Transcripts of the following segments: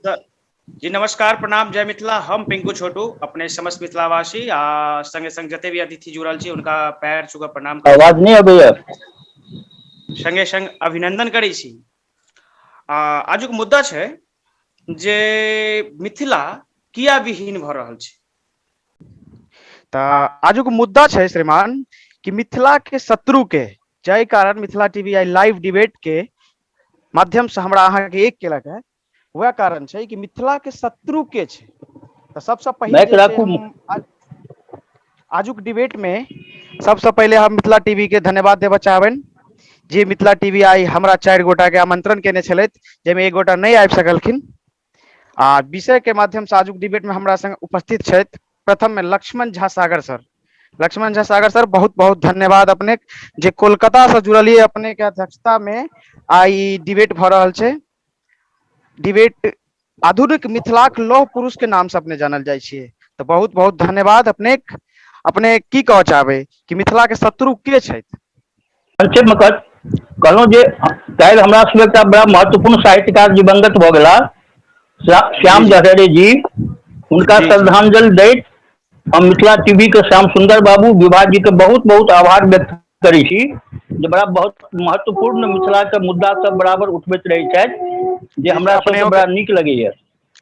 जी नमस्कार, प्रणाम, जय मिथिला। हम पिंकू छोटू अपने समस्त मिथिलावासी आ संगे संग जते भी अतिथि जुड़ल छी हुनका पैर छू कऽ प्रणाम करै छी। आवाज नहि अबैया। संगे संग अभिनंदन करै छी। आ आजुक मुद्दा छै जे मिथिला किया विहीन भऽ रहल छै। तऽ आजुक मुद्दा छै श्रीमान कि मिथिला के शत्रु के जाहि कारण मिथिला टीवी आइ लाइव डिबेट के माध्यम से हमरा अहाँके एक केलक है, वएह कारण छै कि मिथिला के शत्रु के छै। तऽ सबसँ पहिल माइक जे छै राखू। हम आजुक डिबेट में सबसँ पहिले हम मिथिला टीवी के धन्यवाद देबऽ चाहबनि जे मिथिला टीवी आइ हमरा 4 गोटा के आमंत्रण केने छलथि, जाहिमे 1 गोटा नहि आबि सकलखिन। आ विषय के माध्यम से आजुक डिबेट में हमरा संग उपस्थित छथि प्रथम में लक्ष्मण झा सागर सर। लक्ष्मण झा सागर सर, बहुत बहुत धन्यवाद अपने जे कोलकाता से जुड़लिए, अपने के अध्यक्षता में आइ डिबेट भऽ रहल छै। डिबेट आधुनिक मिथिलाक लौह पुरुष के नाम से अपने जानल जाइ छियै, तऽ बहुत बहुत धन्यवाद अपने। अपने की कहऽ चाहबै कि मिथिला के शत्रु के छथि? संक्षेप में कहलहुँ जे काल्हि हमरा सबके एकटा बड़ा महत्वपूर्ण साहित्यकार दिवंगत भऽ गेला, श्याम जहरे जी, हुनका श्रद्धांजलि दैत हम मिथिला टीवी के श्याम सुंदर बाबू विभा जी के बहुत बहुत आभार व्यक्त करै छी जे बड़ा बहुत महत्वपूर्ण मिथिला के मुद्दा सब बराबर उठबैत रहै छथि, जे हमरा सबके बड़ा नीक लगैया।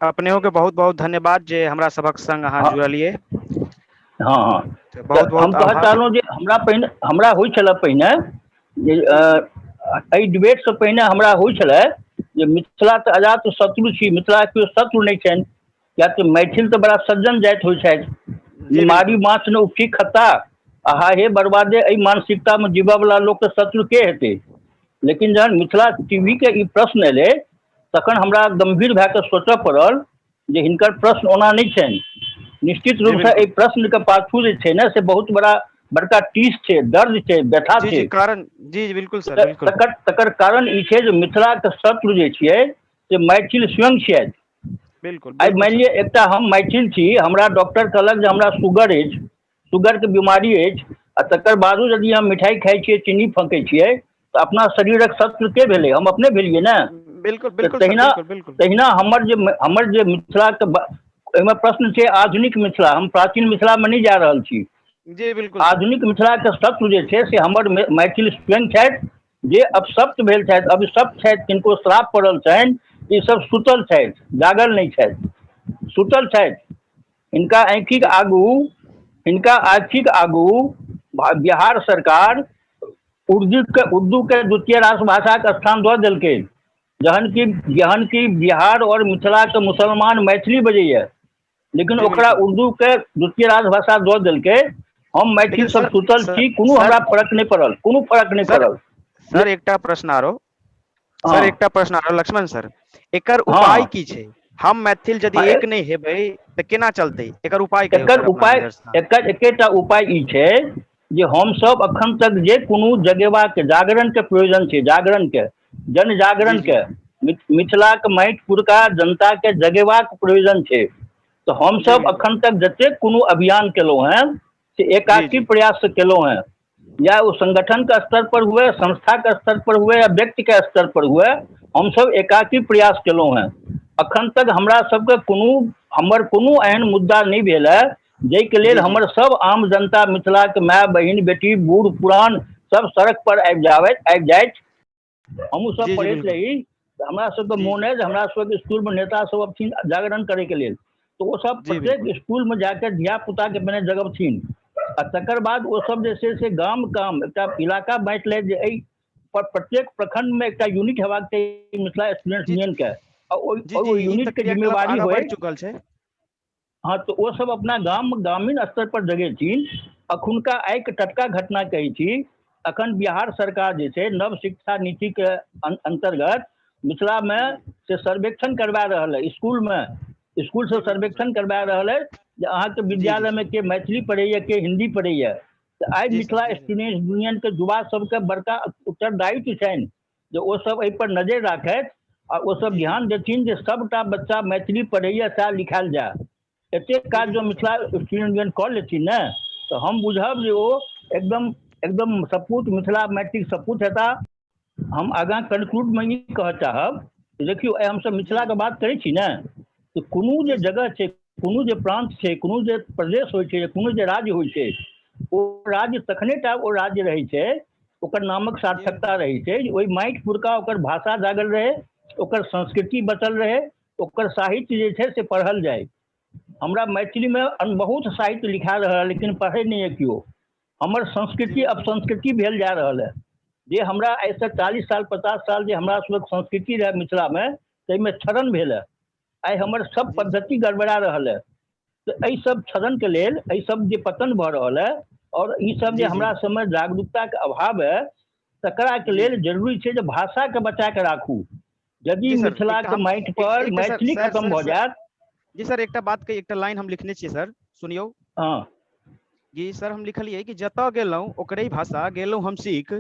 अपनेहो के बहुत बहुत धन्यवाद जे हमरा सबक संग अहाँ जुड़लिए। हँ, हँ। तऽ बहुत बहुत हम कहऽ आभार। चाहलहुँ जे हमरा पहिने, हमरा होइ छलै पहिने जे, एहि डिबेट से पहिने हमरा होइ छलै जे मिथिला तऽ अजात शत्रु छी, मिथिला केओ शत्रु नहि छनि, किया तऽ मैथिल तऽ बड़ा सज्जन जाति होइ छथि, मारी माछ ने उपटी खत्ता आहा हे बर्बादे, एहि मानसिकतामे जीबऽवला लोकके शत्रु के हेतै। लेकिन जहन मिथिला टीवी के ई प्रश्न एलै तखन हमरा गंभीर भए कऽ सोचऽ पड़ल जे हिनकर प्रश्न ओना नहि छनि, निश्चित रूपसँ एहि प्रश्नके पाछू जे छै ने से बहुत बड़ा बड़का टीस छै, दर्द छै, व्यथा जी, छै। जी, कारण, जी, जी, बिल्कुल सर, बिल्कुल। तकर कारण ई छै जे मिथिलाके शत्रु जे छियै से मैथिल स्वयं छियथि। बिल्कुल, आइ बिल्कुल मानि सर। लिअ एकटा हम मैथिल छी, हमरा डॉक्टर कहलक जे हमरा शुगर अछि, शुगरके बीमारी अछि, आ तकर बादो यदि हम मिठाइ खाइ छियै, चीनी फँकै छियै, तऽ अपना शरीरक शत्रु के भेलै? हम अपने भेलियै ने। बिल्कुल, तऽ बिल्कुल सर, तहिना बिल्कुल, बिल्कुल। तहिना हमर जे मिथिलाके एहिमे प्रश्न छै आधुनिक मिथिला, हम प्राचीन मिथिलामे नहि जा रहल छी। जी, बिल्कुल सर। आधुनिक मिथिलाके शत्रु जे छै से हमर मैथिल स्वयं छथि, जे अपशब्द भेल छथि, अभिशप्त छथि, किनको श्राप पड़ल छनि, ई सब सुतल छथि, जागल नहि छथि, सुतल छथि। हिनका आँखिक आगू, हिनका आँखिक आगू बिहार सरकार उर्दू के द्वितीय राष्ट्रभाषाके स्थान दऽ देलकै, जहन कि बिहार और मिथिलाके मुसलमान मैथिली बजैया, लेकिन ओकरा उर्दू के द्वितीय राष्ट्रभाषा दऽ देलकै। हम मैथिल लेकिन सब सर, सुतल सर, छी, कोनो सर, हमरा फर्क नहि पड़ल, कोनो फर्क नहि सर, पड़ल। सर एकटा प्रश्न आरो, सर हँ। एकटा प्रश्न आरो लक्ष्मण सर, एकर हँ। उपाय की छै? हम मैथिल यदि हँ, एक नहि हेबै तऽ केना चलतै? एकर उपाय कहियौ एकर सर अपना उपाय, नजर से। एकर एकेटा उपाय ई छै जे हमसब अखन तक जे कोनो जगेबाक जागरण के प्रयोजन छै, जागरण के, जन जागरण जी, जी। के, मिथिलाक माटि पुरका जनता के जगेबाक प्रयोजन छै। तऽ हमसब जी, बिल्कुल। अखन तक जतेक कोनो अभियान केलहुँ हेँ से जी, एकाकी जी। प्रयास से केलहुँ हेँ, या ओ संगठन के स्तर पर हुए, संस्था के स्तर पर हुए या व्यक्ति के स्तर पर हुए, हमसब एकाकी प्रयास केलहुँ हेँ। अखन तक हमरा सबके कोनो, हमर कोनो एहन मुद्दा नहि भेल है जाहिके लेल जी, जी। हमर सब आम जनता मिथिलाके माय बहिन बेटी बूढ़ पुरान सब सड़क पर आबि जाइत। हमहूँ सब जी, जी, पढ़ैत बिल्कुल। रही तऽ हमरा सबके जी, मोन जी। अइ जे हमरा सबके स्कूलमे नेता सब अबथिन जागरण करैके लेल, तऽ ओ सब जी, प्रत्येक बिल्कुल। स्कूलमे जाके धिया पुताके पहिने जगबथिन आ तकर बाद ओ सब जे छै से गाम गाम एकटा इलाका बाँटि लैत जे एहि पर प्रत्येक प्रखंडमे एकटा यूनिट हेबाक चाही मिथिला स्टूडेंट्स जी, यूनियन के, आ जी, ओहि जी, ई यूनिट तऽ के क्रियाकलाप जिम्मेवारी आगाँ होइ। बढ़ि चुकल छै। हँ, तऽ ओ सब अपना गाम ग्रामीण स्तर पर जगेथिन। अखुनका आइके टटका घटना कहै छी, अखन बिहार सरकार जे छै नव शिक्षा नीतिके अन्तर्गत मिथिलामे से सर्वेक्षण करवा रहल है, स्कूलमे, स्कूलसँ जी, बिल्कुल सर। सर्वेक्षण करवा रहल है जे अहाँके जी, जी, विद्यालयमे सर। के मैथिली पढ़ैया के हिंदी पढ़ैया। तऽ आइ जी, सर, मिथिला जी, सर। स्टूडेंट्स यूनियनके युवा सबके बड़का उत्तरदायित्व छनि जे ओ सब एहि पर नजरि राखथि आ ओ सब जी, जी। ध्यान देथिन जे सबटा बच्चा मैथिली पढ़ैया सएह लिखायल जाय। एतेक जी, काज जँ बिल्कुल सर। मिथिला स्टूडेंट यूनियन कऽ लेथिन ने तऽ हम बुझब जे ओ एकदम एकदम सपूत मिथिला मैथिलीक सपूत हेता। हम आगाँ कंक्लूडमे ई कहऽ चाहब देखियौ, आइ हमसब मिथिलाके बात करै छी ने, तऽ कोनो जे जगह छै, कोनो जे प्रान्त छै, कोनो जे प्रदेश होइ छै, कोनो जे राज्य होइ छै, ओ राज्य तखने टा ओ राज्य रहै छै, ओकर नामक सार्थकता रहै छै ओहि माटि पुरका ओकर भाषा जागल रहै, ओकर संस्कृति बचल रहै, ओकर साहित्य जे छै से पढ़ल जाय। हमरा मैथिलीमे बहुत साहित्य लिखा रहल है, लेकिन पढ़ै नहि है केओ। हमर संस्कृति अपसंस्कृति भेल जा रहल है। जे हमरा आइसँ 40 साल 50 साल जे हमरा सबक संस्कृति रहै मिथिलामे, ताहिमे क्षरण भेल है। आइ हमर सब पद्धति गड़बड़ा रहल है। तऽ एहि सब क्षरणके लेल, एहि सब जे पतन भऽ रहल है और ई सब जे हमरा सबमे जागरूकताके अभाव है, तकरा के लेल जरूरी छै जे भाषाके बचा के राखू। यदि मिथिलाके माटि पर मैथिली खत्म भऽ जायत। जी सर, एकटा बात कही, एकटा लाइन हम लिखने छियै सर, सुनियौ। हँ जी सर, हम लिखलियै कि जतऽ गेलहुँ ओकरे भाषा गेलहुँ हम सीख,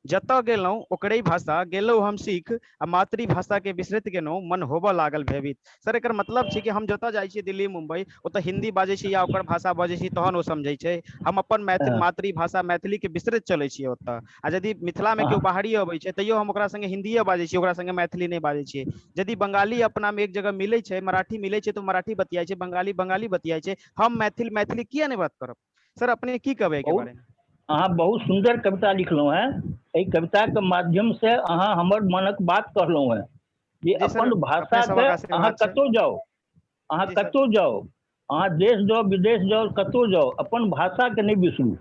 जतऽ गेलहुँ ओकरे भाषा गेलहुँ हम सीख, आ मातृभाषा के बिसरैत गेलहुँ मन होबऽ लागल भयभीत। सर एकर मतलब छै कि हम जतऽ जाइ छियै दिल्ली मुम्बई, ओतऽ हिन्दी बाजै छी या ओकर भाषा बाजै छी तहन ओ समझै छै। हम अपन मैथिल मातृभाषा मैथिली के बिसरैत चलै छियै ओतऽ। आ यदि मिथिला मे केओ बाहरी अबै छै तैयो हम ओकरा संगे हिन्दीए बाजै छियै, ओकरा संगे मैथिली नहि बाजै छियै। यदि बंगाली अपना मे एक जगह मिलै छै, मराठी मिलै छै तऽ मराठी बतियाइ छै, बंगाली बंगाली बतियाइ छै, हम मैथिल मैथिली किया नहि बात करब? सर अपने की कहबै एहिके बारे में? अहाँ बहुत सुन्दर कविता लिखलहुँ हेँ। एहि कविताके माध्यमसँ अहाँ हमर मनक बात कहलहुँ हेँ जे अपन भाषाके अहाँ कतहु जाउ, अहाँ कतहु जाउ, अहाँ देश जाउ विदेश जाउ कतहु जाउ, अपन भाषाके नहि बिसरू।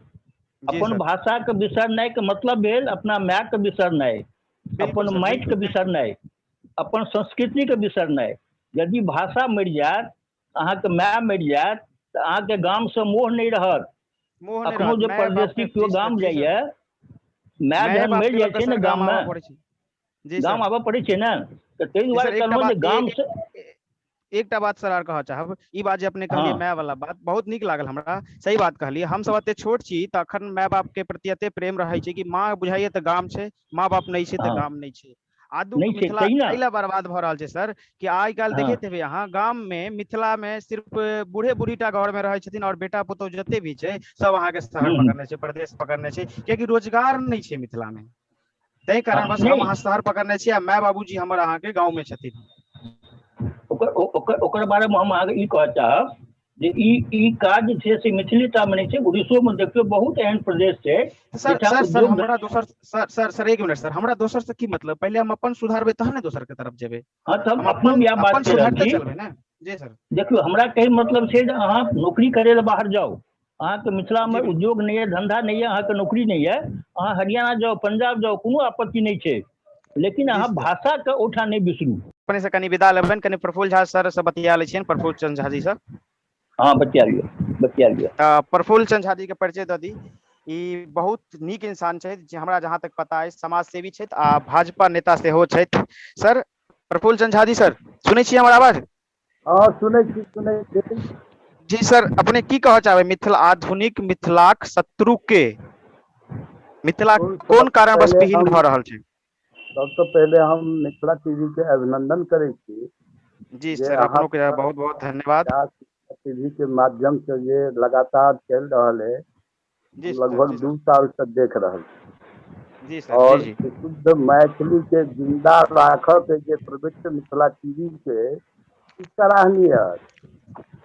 अपन भाषाके बिसरनाइके मतलब भेल अपना मायके बिसरनाइ, अपन माटिके बिसरनाइ, अपन संस्कृतिके बिसरनाइ। यदि भाषा मरि जायत, अहाँके माय मरि जायत, तऽ अहाँके गामसँ मोह नहि रहत। अखनो जे परदेशी केओ गाम जाइए, माय जहन मरि जाइ छै ने गाममे, गाम आबऽ पड़ै छै ने, तऽ ताहि दुआरे कहलहुँ जे गामसँ। एकटा बात सर आर कहऽ चाहब, ई बात जे अपने कहलियै माय वाला बात बहुत नीक लागल हमरा, सही बात कहलियै। हमसब एते छोट छी तऽ अखन माय बाप के प्रति एते प्रेम रहै छै कि माँ बुझाइए तऽ गाम छै, माँ बाप नहि छै तऽ गाम नहि छै। आदू मिथिला एहि लए बर्बाद भऽ रहल छै सर कि आइ काल्हि देखैत हेबै अहाँ गाम मे, मिथिला मे सिर्फ बूढ़े बूढ़ी टा घर मे रहै छथिन और बेटा पुतहु जते भी छै सब अहाँके शहर पकड़ने छै, प्रदेश पकड़ने छै, कियाकि रोजगार नहि छै मिथिला मे। ताहि कारणवश हम अहाँ शहर पकड़ने छी आ माय बाबूजी हमर अहाँके गाँव मे छथिन। ओकर ओकर ओकर बारेमे हम अहाँके ई कहऽ चाहब जे ई काज जे छै से मिथिलेटा मे नहि छै, उड़ीसो मे देखियौ बहुत एहन प्रदेश छै। सर सर सर हमरा दोसर सर सर सर एक मिनट सर, हमरा दोसर से की मतलब, पहिले हम अपन सुधारबै तहन ने दोसर के तरफ जेबै। हँ तऽ हम अपनो इएह बात कहि रहल छी। जी सर। देखियौ हमरा कहै मतलब छै जे अहाँ नौकरी करै लए बाहर जाउ, अहाँके मिथिलामे उद्योग नहि यऽ, धन्धा नहि यऽ, अहाँके नौकरी नहि यऽ, अहाँ हरियाणा जाउ, पंजाब जाउ, कोनो आपत्ति नहि छै, लेकिन अहाँ भाषाके ओहिठाम नहि बिसरू। अपने से कनि विदा लेबनि, कनि प्रफुल्ल झा सर से बतिया लै छियनि, प्रफुल्ल चंद्र झा जी सर। हँ बतिया लिअ, बतिया लिअ। तऽ प्रफुल्ल चंद्र झा जी के परिचय दऽ दी। ई बहुत नीक इंसान छथि, जे हमरा जहाँ तक पता अछि समाज सेवी छथि आ भाजपा नेता सेहो छथि। सर प्रफुल्ल चंद्र झा जी सर, सुनै छी हमर आवाज? हँ सुनै छी, सुनै छी। जी सर, अपने की कहऽ चाहबै मिथिला आधुनिक मिथिलाक शत्रु के मिथिला कोन कारणवश विहीन भऽ रहल छै? सबसँ पहिले हम मिथिला टीवी के अभिनंदन करै छी। जी सर, अपनों के बहुत बहुत धन्यवाद। टीवी के माध्यम से जे लगातार चलि रहल है, लगभग 2 साल से देख रहल छी। जी सर, और शुद्ध मैथिली के जिंदा राखऽ के जे प्रवृत्ति मिथिला टीवी के सराहनीय अछि।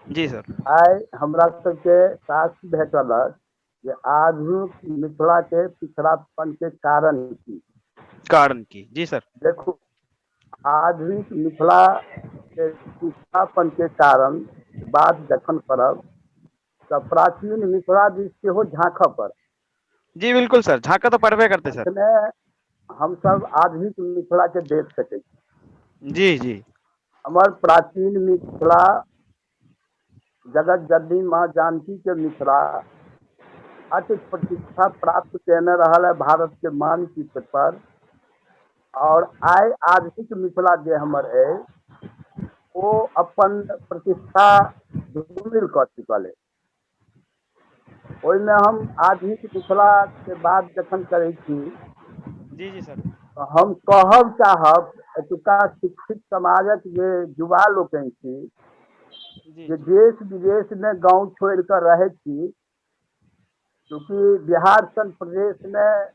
जी सर। आइ हमरा सबके साक्ष्य भेटल अछि जे आधुनिक मिथिला के पिछड़ापन के कारण की। कारण की? जी सर। देखू, आधुनिक मिथिला के पिछड़ापन के कारण बात जखन करब तऽ प्राचीन मिथिला दिस सेहो झाँकऽ पड़त। जी बिल्कुल सर, झाँकऽ तऽ पड़बे करतै सर। तखने हमसब आधुनिक मिथिला के देख सकै छी। जी जी। हमर प्राचीन मिथिला जगत जननी माँ जानकी के मिथिला अति प्रतिष्ठा प्राप्त केने रहल है भारत के मानचित्र पर। और आइ आधुनिक मिथिला जे हमर है ओ अपन प्रतिष्ठा धूमिल कऽ चुकल है। ओहिमे हम आधुनिक मिथिला के बात जखन करै छी, जी जी सर, तऽ हम कहब चाहब एतुका शिक्षित समाजक जे युवा लोकनि छी, जे देश विदेश में गाँव छोड़ि कऽ रहै छी, चूँकि बिहार सन प्रदेश में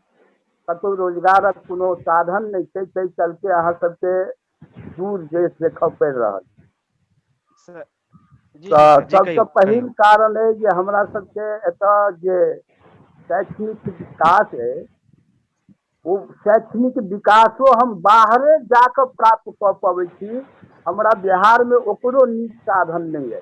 कतहु रोजगारक कोनो साधन नहि छै, ताहि चलते अहाँ सबके दूर देश देखऽ पड़ि रहल। सर जी जी तऽ सर जी सबसँ कहियौ पहिल कहियौ। कारण अइ जे हमरा सबके एतऽ जे शैक्षणिक विकास अइ ओ शैक्षणिक विकासो हम बाहरे जाकऽ प्राप्त कऽ पबै छी, हमरा बिहारमे ओकरो नीक साधन नहि अइ।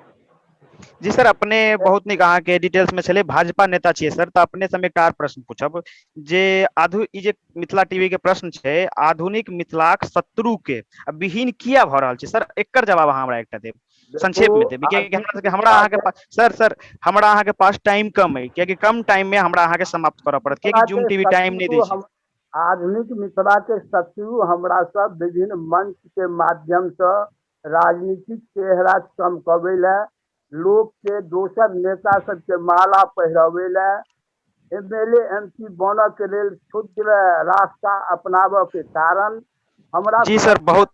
जी सर, अपने बहुत नीक अहाँके डिटेल्स में छलै, भाजपा नेता छियै सर, तऽ अपने से हम एकटा आर प्रश्न पूछब जे आधु ई जे मिथिला टीवी के प्रश्न छै, आधुनिक मिथिलाक शत्रु के विहीन किया भऽ रहल छै सर, एकर जवाब अहाँ हमरा एकटा देब, देखू संक्षेप में देब, कियाकि आधुनिक हमरा सबके हमरा मिथिलाके अहाँके सर सर हमरा अहाँके पास टाइम कम अइ, कियाकि कम टाइम में हमरा अहाँके समाप्त करऽ पड़त, कियाकि जूम मिथिलाके टीवी टाइम नहि शत्रु दै छै। हम आधुनिक मिथिलाके शत्रु हमरा सब विभिन्न मंचके माध्यमसँ राजनीतिक चेहरा चमकबै लए, लोकके दोसर नेता सबके माला पहिरबै लए, M L A M P बनऽ के लेल क्षुद्र रास्ता अपनाबऽ के कारण हमरा जी सर बहुत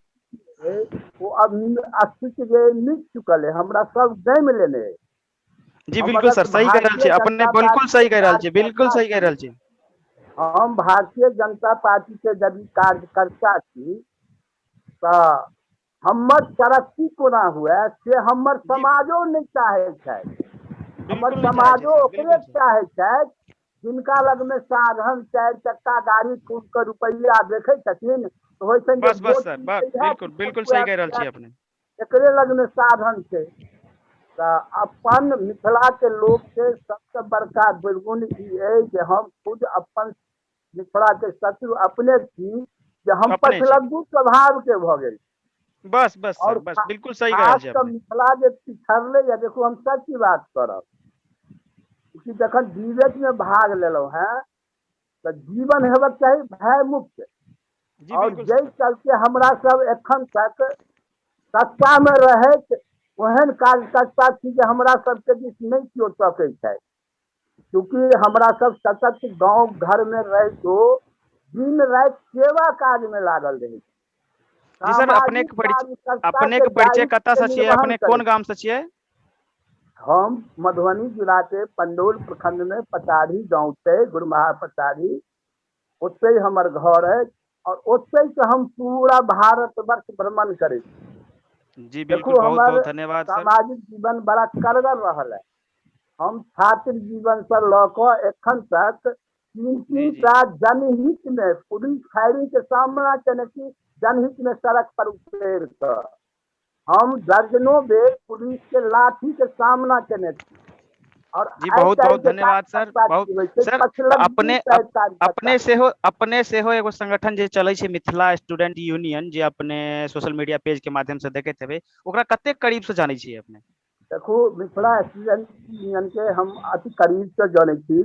ओ अब अस्तित्व जे मिट चुकल है, हमरा सब गमि लेने है। जी हम बिल्कुल अगर सर, सही कहि रहल भारतीय छी अपने, जनता बिल्कुल पार्टी सही के कहि रहल छी, बिल्कुल कार्यकर्ता सही कहि छी, रहल छी। हम भारतीय जनता पार्टी के यदि कार्यकर्ता छी तऽ हमर तरक्की कोना हुए से हमर जी समाजो नहि चाहै छथि। हमर बिल्कुल नहि चाहै छै समाजो सर, ओकरे बिल्कुल सर। चाहै छथि जिनका लगमे साधन चारि चक्का गाड़ी खूब के रुपैआ देखै छथिन तऽ होइ छनि जे बस बस वोट सर, बस इएह बिल्कुल बिल्कुल सही कहि रहल छी अपने। एकरे लगमे साधन छै। तऽ अपन मिथिलाके लोकके सबसँ बड़का दुर्गुण ई अइ जे हम खुद अपन मिथिलाके शत्रु अपने छी, जे हम अपने छी। पछलग्गू स्वभावके भऽ गेल। बस बस सर आओर बस, बिल्कुल सही कहि रहल खास छी कऽ अपने। मिथिला जे पिछड़लै या, देखू हम सच्ची बात करब कि जखन डिबेटमे भाग लेलहुँ हेँ तऽ जीवन हेबाक चाही भय मुक्त, जी आओर बिल्कुल जाहि सर। चलते हमरा सब एखन तक सत्तामे रहैत ओहन कार्यकर्ता छी जे हमरा सबके दिस नहि केओ तकै छथि, चूँकि हमरा सब सतत गाँव घरमे रहितो दिन राति सेवा काजमे लागल रहै छी, जी सर, अपने सामाजिक के परिचय, कार्यकर्ता अपने के के परिचय दायित्व कतऽ के से छियै, निर्वहन अपने करै कोन गाम से छियै? हम मधुबनी जिलाके पंडौल प्रखंडमे पचाढ़ी गाँव छै, गुरमाहा पचाढ़ी, ओतहि हमर घर अछि और ओतहिसँ हम पूरा भारतवर्ष भ्रमण करै छी। जी देखू बिल्कुल, बहुत हमर बहुत धन्यवाद सर। सामाजिक जीवन बड़ा कड़गर रहल है। हम छात्र जीवनसँ लऽ कऽ एखन तक तीन जी तीन जी टा जनहित में पुलिस फायरिंग के सामना केने छी, जनहित में सड़क पर उतरि कऽ हम दर्जनों बेर पुलिस के लाठी के सामना केने छी। और जी आइ बहुत काल्हि बहुत के धन्यवाद सर, कार्यकर्ता बहुत की होइ छै, सर तऽ पछलग्गू अपने टाइप कार्यकर्ता। अपने सेहो, अपने सेहो एगो संगठन जे चलै छै मिथिला स्टूडेंट यूनियन, जे अपने सोशल मीडिया पेज के माध्यम से देखैत हेबै, ओकरा कतेक करीब से जानै छियै अपने? देखू मिथिला स्टूडेंट यूनियन के हम अति करीब से जनै छी,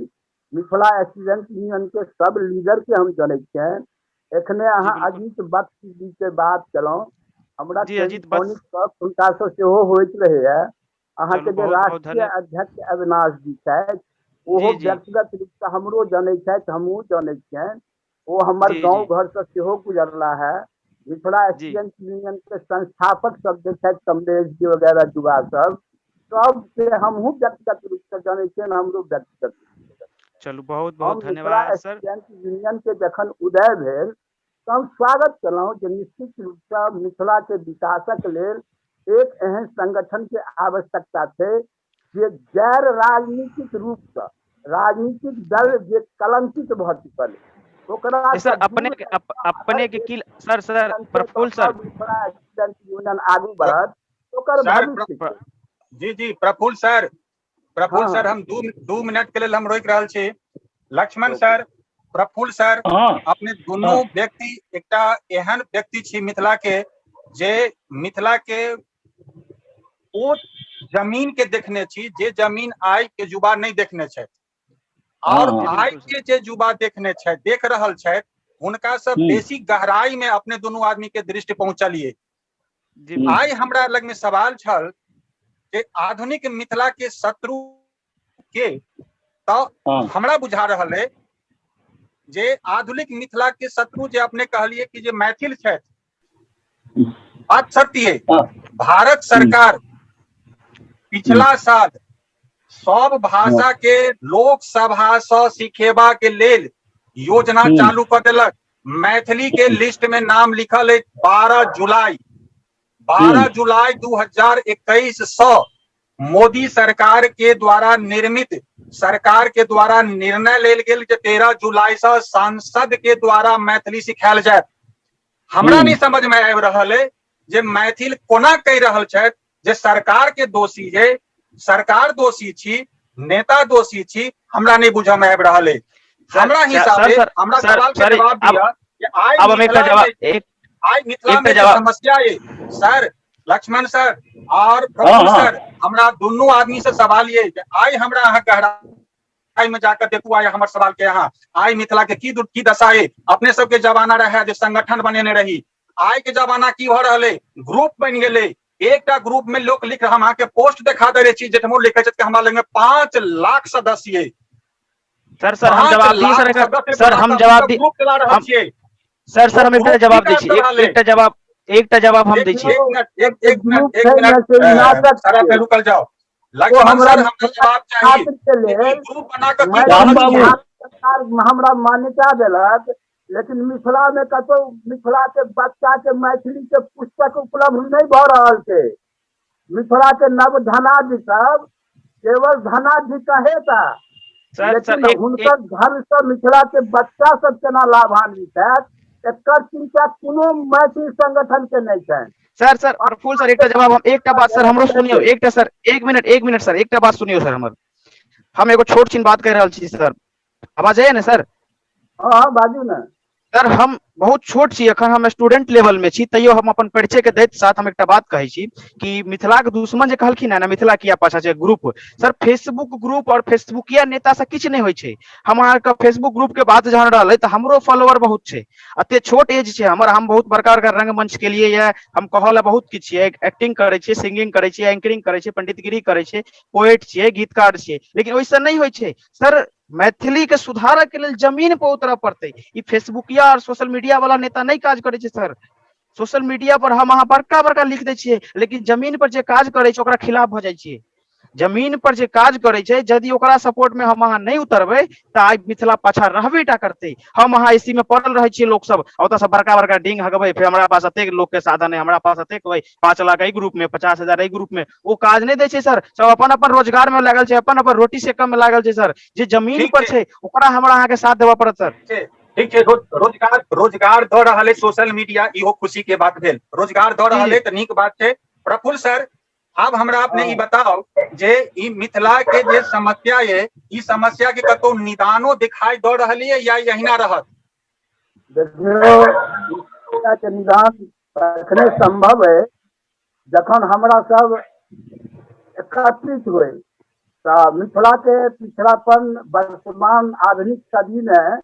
मिथिला स्टूडेंट यूनियन के सब लीडर के हम जनै छियनि। एखने जी अहाँ बिल्कुल। अजीत बख्श जी के बात केलहुँ, हमरा जी अजीत टेलीफोनिक बख्श। गप हुनकासँ सेहो होइत रहैया। अहाँके चलू जे बहुत बहुत राष्ट्रीय धन्य अध्यक्ष अविनाश जी छथि, ओहो जी जी व्यक्तिगत रूपसँ हमरो जनै छथि, हमहूँ जनै छियनि। ओ हमर जी गाँव जी घरसँ सेहो गुजरला है। मिथिला जी स्टूडेंट यूनियन के संस्थापक सब जे छथि, कमलेश जी वगैरह युवा सब, सबके हमहूँ व्यक्तिगत रूपसँ जनै छियनि, हमरो व्यक्तिगत रूपसँ। चलू बहुत हम बहुत मिथिला धन्यवाद सर। स्टूडेंट यूनियन के जखन उदय भेल तऽ हम स्वागत केलहुँ जे निश्चित रूपसँ मिथिलाके विकासक लेल एक एहन संगठनके आवश्यकता छै जे गैर राजनीतिक रूपसँ राजनीतिक दल जे कलंकित भऽ चुकल है ओकरा सर से अपने दूर के अपने के की sir sir Praful sir Mithila student union आगू बढ़त, ओकर सर भविष्य छै। जी जी प्रफुल्ल सर, प्रफुल्ल हँ सर, हम दू मिनट के लेल हम रोकि रहल छी। लक्ष्मण ओके सर, प्रफुल्ल सर, हँ अपने दुनू हँ व्यक्ति एकटा एहन व्यक्ति छी मिथिला के, जे मिथिला के ओ जमीन के देखने छी जे जमीन आइ के युवा नहि देखने छथि, और हँ जी आइ बिल्कुल सर। के जे युवा देखने छथि, देख रहल छथि, हुनका से हम्म बेसी गहराई में अपने दुनू आदमी के दृष्टि पहुंचलिए। जी हम्म आइ बिल्कुल। हमरा लग में सवाल छल जे आधुनिक मिथिला के शत्रु के, तऽ हँ हमरा बुझा रहल है जे आधुनिक मिथिला के शत्रु जे अपने कहलिए कि जे मैथिल छथि, बात सत्य है। हँ भारत हम्म सरकार हम्म पिछला साल सब हँ भाषा के लोकसभा से सिखेबा के लेल योजना हम्म चालू कर देलक। मैथिली के लिस्ट में नाम लिखल है 12 जुलाई। 12 जुलाई 2021 सँ मोदी सरकार के द्वारा निर्मित, सरकार के द्वारा निर्णय लेल गेल जे 13 जुलाई सँ सांसद के द्वारा मैथिली सिखायल जायत। हमरा नहि समझ में आबि रहल है जे मैथिल कोना कहि रहल छथि जे सरकार के दोषी है, सरकार दोषी छी, नेता दोषी छी। हमरा नहि बुझऽ में आबि रहल है। हमरा हिसाब से हमरा सवाल के जवाब दिअ जे आइ अब हम एकटा जवाब एक आइ मिथिला में समस्या है सर, लक्ष्मण सर और प्रफुल्ल सर, हमरा दुनू आदमी से सवाल ये जे आइ हमरा अहाँ गहराई में जाकर देखू, आइ हमर सवाल के अहाँ आइ मिथिला के की की दशा है। अपने सबके जमाना रहे जे संगठन बनेने रही, आइ के जमाना की भऽ रहल है, ग्रुप बनि गेलै। एकटा ग्रुप में लोक लिख, हम अहाँके पोस्ट देखा दे छी जेठमो लिखे छथि कि हमरा लग में 5 लाख सदस्य है। सर सर हम जवाब दी सर, सर हम जवाब दी, ग्रुप चला रहल छियै। सर सर हम एकटा जवाब दै छी, एकटा जवाब, एकटा जवाब हम दै छी। एक मिनट, एक एक मिनट, एक मिनट सर, आप रुकल जाओ। लक्ष्मण सर हमरा जवाब चाही, ग्रुप बना कऽ की राम बाबू सरकार हमरा मान्यता देलक, लेकिन मिथिला में कतौ मिथिला के बच्चा के मैथिली के पुस्तक उपलब्ध नहीं भऽ रहल छै। मिथिला के नव धनाधि सब केवल धनाधि कहेता, लेकिन हुनकर धन से मिथिला के बच्चा सब केना लाभान्वित हैत एकर चिंता कोनो मैथिल संगठन के नहीं छै। सर सर प्रफुल्ल सर एकटा जवाब हम, एकटा बात सर हमरो सुनियौ, एकटा सर एक मिनट, एक मिनट सर, एकटा बात सुनियौ सर हमर। हम एगो छोट छिन बात कहि रहल छी सर, आवाज आइए ने सर? हाँ हाँ बाजू ने सर। हम बहुत छोट छी, एखन हम स्टूडेंट लेवल में छी, तैयो हम अपन परिचय के दैत साथ हम एकटा बात कहै छी कि मिथिलाक दुश्मन जे कहलखिन है ने, मिथिला किया पाछा छै ग्रुप, सर फेसबुक ग्रुप और फेसबुकिया नेता से किछु नहि होइ छै। हम अहाँके फेसबुक ग्रुप के बात जहन रहलै तऽ हमरो फॉलोअर बहुत छै, एते छोट एज छै हमर, हम बहुत बड़का बड़का रंगमंच के लिए ये हम कहऽ लए बहुत किछु छियै, एक्टिंग करै छियै, सिंगिंग करै छियै, एंकरिंग करै छियै, पंडितगिरी करै छियै, पोएट छियै, गीतकार छियै, लेकिन ओहिसँ नहि होइ छै सर। मैथिली के सुधारक के लेल जमीन पर उतरऽ पड़तै। ई फेसबुकिया और सोशल मीडिया वाला नेता नहि काज करै छै सर। सोशल मीडिया पर हम अहाँ बड़का बड़का लिख दै छियै, लेकिन जमीन पर जे काज करै छै ओकरा खिलाफ भऽ जाइ छियै। जमीन पर जे काज करै छै यदि ओकरा सपोर्ट में हम अहाँ नहि उतरबै तऽ आइ मिथिला पाछा रहबे टा करतै। हम अहाँ एसी में पड़ल रहै छियै लोक सब, ओतऽ से बड़का बड़का डिंग हगबै, फेर हमरा पास एतेक लोक के साधन है, हमरा पास एतेक है, 5 लाख एहि ग्रुप में, 50,000 एहि ग्रुप में, ओ काज नहि दै छै सर। सब अपन अपन रोजगार में लागल छै, अपन अपन रोटी से कम में लागल छै सर। जे जमीन पर छै ओकरा हमरा अहाँके साथ देबऽ पड़त सर। ठीक छै, रोजगार, रोजगार दऽ रहल है सोशल मीडिया, इहो खुशी के बात भेल। रोजगार दऽ रहल है तऽ नीक बात छै। प्रफुल्ल सर, आब हमरा अपने ई बताउ जे ई मिथिला के जे समस्या ये, ई समस्या के कतौ निदानो दिखाई दऽ रहल ये या एहिना रहत? देखियौ, समस्या के निदान तखने संभव है जखन हमरा सब एकत्रित हुए। तऽ मिथिला के पिछड़ापन वर्तमान आधुनिक सदी में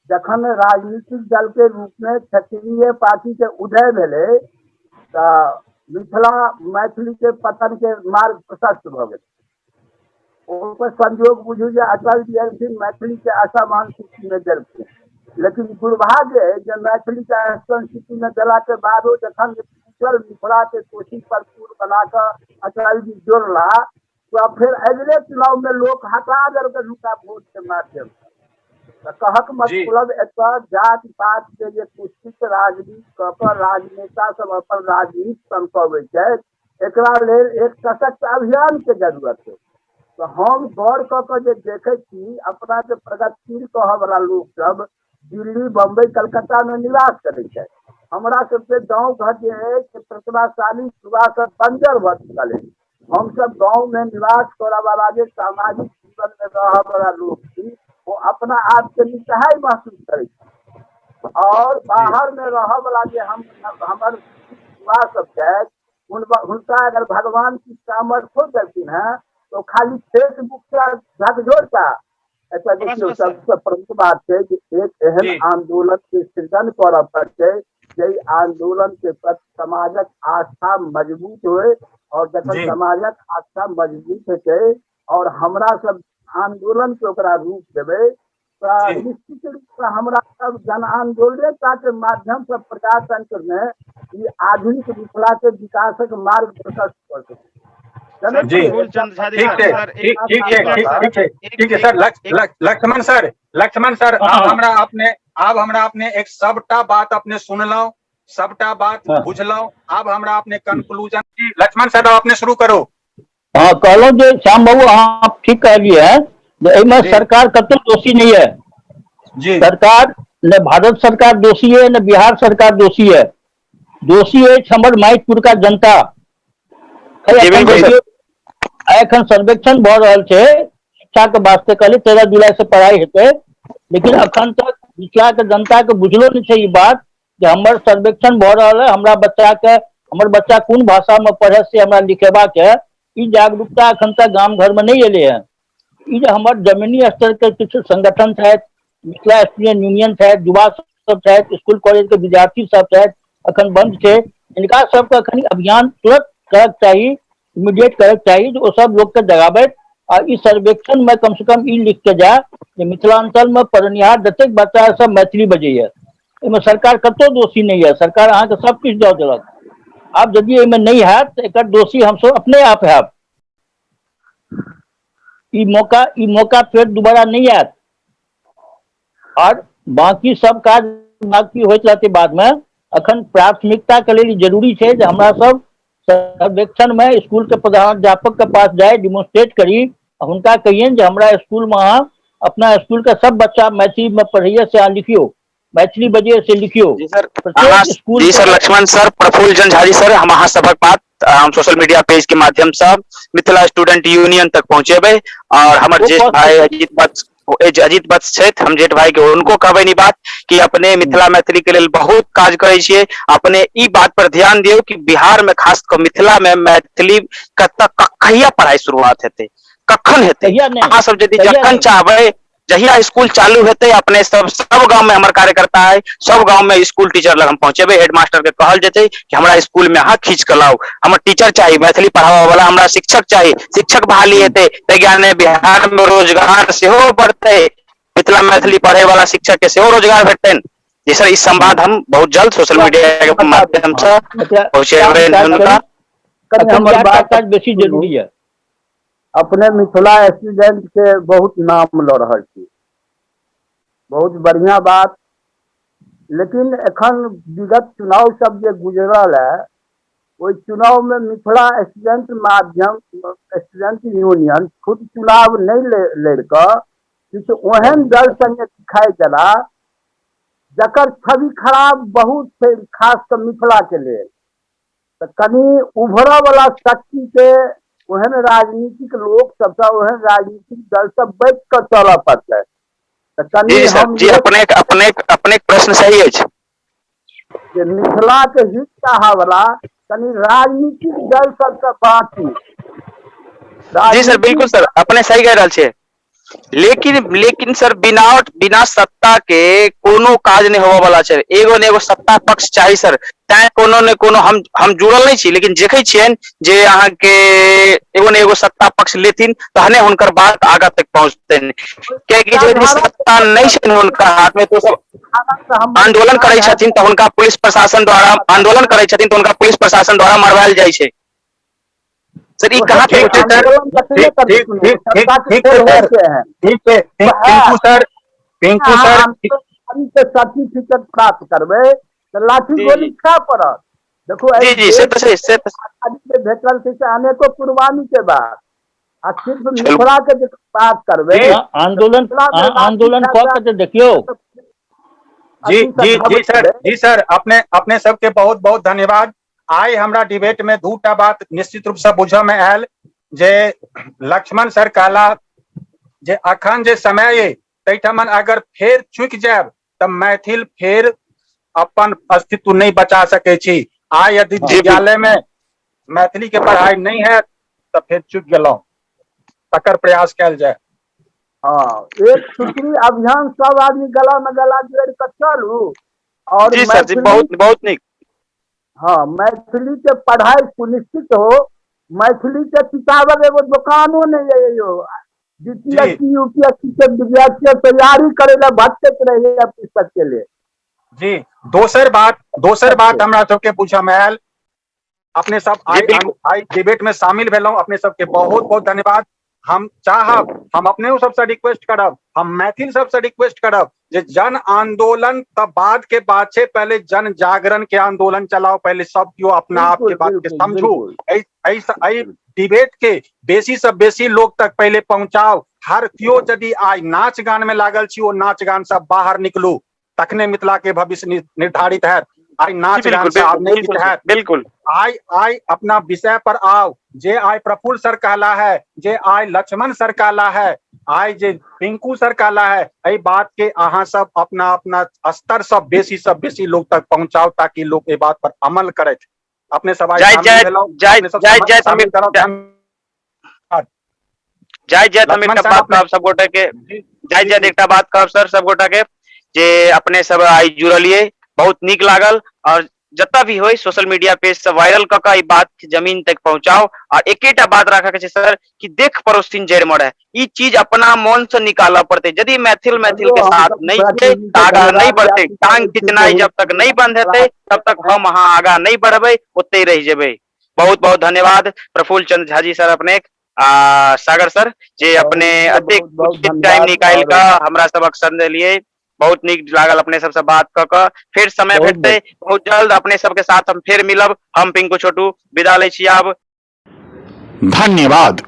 जखन राजनीतिक दल के रूप में क्षेत्रीय पार्टी के उदय भेलै तऽ मिथिला मैथिली के पतन के मार्ग प्रशस्त भऽ गेलै। ओकर संयोग बुझू जे अटल जी एलखिन, मैथिली के असमान सूची में देलखिन, लेकिन दुर्भाग्य है जे मैथिली के असमान सूची में देला के बादो जखन टूटल मिथिला के कोसी पर पुल बना कऽ अटल जी जोड़ला तो फिर अगले चुनाव में लोग हटा देलकै हुनका वोट के माध्यम से। तऽ कहक मतलब एतऽ जात पात के जे कुत्सित राजनीति कऽ कऽ राजनेता सब अपन राजनीति चमकबै छथि, एकरा लेल एक सशक्त अभियान के जरूरत है। तऽ हम गौर कऽ कऽ जे देखै छी अपना के प्रगतिशील कहऽ वाला लोक सब दिल्ली, बम्बई, कलकत्ता में निवास करै छथि। हमरा सबके गाँव घर जे है से प्रतिभाशाली युवा सब बंजर भऽ चुकल है। हम सब गाँव में निवास करऽ वाला जे सामाजिक जीवन में रहऽ वाला लोक छी ओ अपना आप के निसहाय महसूस करै छी, और बाहर में रहऽ वाला जे हम हमर युवा सब छथि हुनका अगर भगवान की सामर्थ्यो देलखिन हेँ तो खाली फेसबुक से झकझोरता। एतऽ देखियौ सबसँ प्रमुख बात छै जे एक एहन आंदोलन के सृजन करऽ पड़तै जाहि आंदोलन के प्रति समाजक आस्था मजबूत होय, और जखन समाजक आस्था मजबूत हेतै और हमरा सब आंदोलन के ओकरा रूप देबै तऽ निश्चित रूप से हमरा सब जन आंदोलने के माध्यम से प्रजातंत्र में ई आधुनिक मिथिला के विकासक मार्ग प्रशस्त कऽ सकै। जी ठीक छै, ठीक ठीक छै, ठीक ठीक छै, ठीक छै sir. Laxman sir, Laxman sir, आब हमरा अपने, आब हमरा अपने एक सबटा बात अपने सुनलहुँ। सबटा बात बुझलहुँ। आब हमरा अपने कंक्लूजन, लक्ष्मण सर अपने शुरू करू। हाँ, कहलहुँ जे श्याम बाबू अहाँ ठीक कहलियै है जे एहिमे सरकार कतौ दोषी नहीं है जी। सरकार ने भारत सरकार दोषी है ने बिहार सरकार दोषी है, दोषी अछि हमर माइटपुरका जनता। जी, बिल्कुल सर। एखन सर्वेक्षण भऽ रहल छै शिक्षा के वास्ते, कहलियै 13 जुलाई से पढ़ाई हेतै, लेकिन अखन तक मिथिला के जनता के बुझलो नहि छै ई बात जे हमर सर्वेक्षण भऽ रहल है, हमरा बच्चा के, हमर बच्चा कोन भाषा में पढ़े से हमरा लिखेबाक है, ई जागरूकता अखन तक गाम घर में नहीं एलै है। ई जे हमर जमीनी स्तर के किछु संगठन छथि, मिथिला स्टूडेंट यूनियन छथि, युवा सब छथि, स्कूल कॉलेज के विद्यार्थी सब छथि, अखन बंद छै, हिनका सबके अखन अभियान तुरंत करक चाही, इमीडिएट करक चाही जे ओ सब लोक के जगाबैत आ ई सर्वेक्षण में कम से कम ई लिख के जाय जे मिथिलांचल में पढ़निहार जतेक बच्चा सब मैथिली बजैया, एहिमे सरकार कतौ दोषी नहीं है, सरकार अहाँके सब किछु दऽ देलक। आब यदि एहिमे नहीं हैत तऽ एकर दोषी हमसब अपने आप हैब। ई मौका फेर दोबारा नहीं आयत और बाकी सब काज बाकी होइत रहतै बाद में। अखन प्राथमिकता के लेल जरूरी छै जे हमरा सब सर्वेक्षण में स्कूल के प्रधानाध्यापक के पास जाय, डिमोन्स्ट्रेट करी, हुनका कहियनि जे हमरा स्कूल में अहाँ अपना स्कूल के सब बच्चा मैथिली में पढ़ैया से अहाँ लिखियौ, मैथिली बजिए से लिखियौ। जी सर, प्रत्येक अहाँ स्कूल जी सर, के लक्ष्मण सर, प्रफुल्ल जन झाजी सर, हम अहाँ सबक बात हम सोशल मीडिया पेज के माध्यम से मिथिला स्टूडेंट यूनियन तक पहुंचेबै और हमर ओ ज्येष्ठ कऽ भाई सकै। अजीत वत्स, अजीत वत्स छथि, हम जेठ भाई के हुनको कहबनि ई बात कि अपने मिथिला मैथिली के लेल बहुत काज करै छियै, अपने ई बात पर ध्यान दियौ कि बिहार में खास कऽ मिथिला में मैथिली कतऽ कहिया पढ़ाई शुरुआत हेतै, कखन हेतै। कहिया नहि, अहाँ सब यदि कहिया जखन नहि। चाहबै जहिया स्कूल चालू हेतै अपने सब सब गांव में हमर कार्यकर्ता है, सब गांव में स्कूल टीचर लग हम पहुंचेबै, हेडमास्टर के कहल जेतै कि हमरा स्कूल में अहाँ खींच के लाउ, हमर टीचर चाही मैथिली पढ़ाबऽ वाला, हमरा शिक्षक चाही, शिक्षक बहाली हेतै, ताहि ज्ञाने बिहार में रोजगार सेहो बढ़तै, मिथिला मैथिली पढ़े वाला शिक्षक के सेहो रोजगार भेटतनि। जी सर, ई संवाद हम बहुत जल्द सोशल मीडिया के माध्यम से पहुंचेबै हुनका। कनि हमर बात काज बेसी जरूरी है। अपने मिथिला स्टूडेंट के बहुत नाम लऽ रहल छी, बहुत बढ़िया बात, लेकिन एखन विगत चुनाव सब जे गुजरल है ओहि चुनाव में मिथिला स्टूडेंट माध्यम स्टूडेंट यूनियन खुद चुनाव नहीं लड़ कऽ किछु ओहन दल संगे दिखाई देला जकर छवि खराब बहुत छै, खास कऽ मिथिला के लेल। तऽ कनि उभरऽ वाला शक्ति के ओहन राजनीतिक लोक सबसँ ओहन राजनीतिक दल सब बचि कऽ चलऽ पड़तै। तऽ कनि जी सर, हम जी, इहो अपने अपने अपने प्रश्न सही अछि जे मिथिला के हित चाहऽ वाला कनि राजनीतिक दल सबसँ बाँची। जी सर, बिल्कुल सर, अपने सही कहि रहल छियै, लेकिन लेकिन सर बिना बिना सत्ता के कोनो काज नहि होबऽ वाला छै, एगो ने एगो सत्ता पक्ष चाही सर, तैं कोनो ने कोनो हम जुड़ल नहि छी, लेकिन देखै छियनि जे अहाँके एगो ने एगो सत्ता पक्ष लेथिन तहने हुनकर बात आगाँ तक पहुँचतनि, कियाकि यदि सत्ता नहि छनि हुनका हाथ में तो सब आंदोलन करै छथिन तऽ हुनका पुलिस प्रशासन द्वारा आंदोलन करै छथिन तऽ हुनका पुलिस प्रशासन द्वारा मरवायल जाइ छै। सर ई कहाँ ठीक छै सर, ठीक ठीक ठीक ठीक ठीक छै सर, ठीक छै। Pinku sir, Pinku sir, certificate प्राप्त करबै तऽ लाठी गोली खाय पड़त। देखो जी जी, से तऽ छै, से तऽ जे भेटल छै से अनेको कुर्बानी के बाद, आ सिर्फ मिथिला के जे बात करबै आंदोलन आंदोलन कऽ के तऽ देखियौ। जी जी जी सर, जी सर, अपने अपने सबके बहुत बहुत धन्यवाद। आइ हमरा डिबेट में दूटा बात निश्चित रूप से बुझऽ में आयल जे लक्ष्मण सर कहला जे अखन जे समय अइ ताहिठाम अगर फेर चुकि जायब तऽ मैथिल फेर अपन अस्तित्व नहि बचा सकै छी। आइ यदि विद्यालय में मैथिली के पढ़ाई नहीं है तऽ फेर चुकि गेलहुँ, तकर प्रयास कयल जाय। हाँ, एक सूत्री अभियान सब आदमी गला में गला जोड़ कऽ चलू और जी सर जी, बहुत बहुत नीक। हाँ, मैथिली के पढ़ाई सुनिश्चित हो, मैथिली के किताबक एगो दुकानो नहीं है यो। बीपीएससी यूपीएससी के विद्यार्थी तैयारी करे ला भटकैत रहे है पुस्तक के लिए। जी, दोसर बात हमरा सबके पूछऽ में आयल, अपने सब जी, बिल्कुल। आई डिबेट में शामिल भेलहुँ, अपने सबके बहुत बहुत धन्यवाद। हम चाहब, हम अपने सबसे रिक्वेस्ट करब, हम मैथिल सबसे रिक्वेस्ट करब जे जन आंदोलन तऽ बाद के बात छै, पहले जन जागरण के आंदोलन चलाओ, पहले सब केओ अपना आप के बात के समझू। एहि डिबेट के बेसी से बेसी लोग तक पहले पहुंचाओ। हर केओ यदि आइ नाच गान में लागल छी, ओ नाच गान से बाहर निकलू, तखने मिथिला के भविष्य निर्धारित हैत। आइ नाच गान से आब नहि किछु हैत। बिल्कुल। आइ आइ अपना विषय पर आउ। जे आइ प्रफुल्ल सर कहला है, जे आइ लक्ष्मण सर कहला है, आइ जे पिंकू सर कहला है, एहि बात के अहाँ सब अपना अपना स्तर से बेसी से बेसी लोग तक पहुंचाओ, ताकि लोग एहि बात पर अमल करथि। अपने सब आइ जाइत शामिल जाइत भेलहुँ, जाइत अपने सब जाइत जाइत हम शामिल करब। जाइत जाइत हम लक्ष्मण एकटा सर बात अपने कहब सब गोटे के, जी जाइत जी जाइत जी एकटा बात कहब सर सब गोटा के, जे अपने सब आइ जुड़लियै, बहुत नीक लागल। और जतऽ भी होय सोशल मीडिया पेज से वायरल कऽ कऽ ई बात जमीन तक पहुंचाओ। और एकेटा बात राखऽ के छै सर, कि देख पड़ोसिन जड़ि मरे, ई चीज अपना मन से निकालऽ पड़तै। यदि मैथिल मैथिल चलो के हम साथ सब नहि मिथिला छै टीवी तऽ के आगाँ नहि धन्यवाद बढ़तै। ज्ञापित टांग करै छी खिचनाइ बहुत जब तक नहि बंद हेतै तब तक हम अहाँ आगाँ नहि बढ़बै, ओतहि रहि जेबै। बहुत बहुत धन्यवाद प्रफुल्ल चंद्र झाजी सर अपने आ सागर सर, जे अपने एतेक बहुत बहुत उचित टाइम धन्यवाद। निकालि और कऽ हमरा सबक संग देलियै। बहुत नीक लागल अपने सबसँ बात कऽ कऽ। फेर समय बहुत भेटतै बहुत बहुत जल्द अपने सबके साथ हम फेर मिलब। हम पिंकू छोटू विदा लै छी आब। धन्यवाद।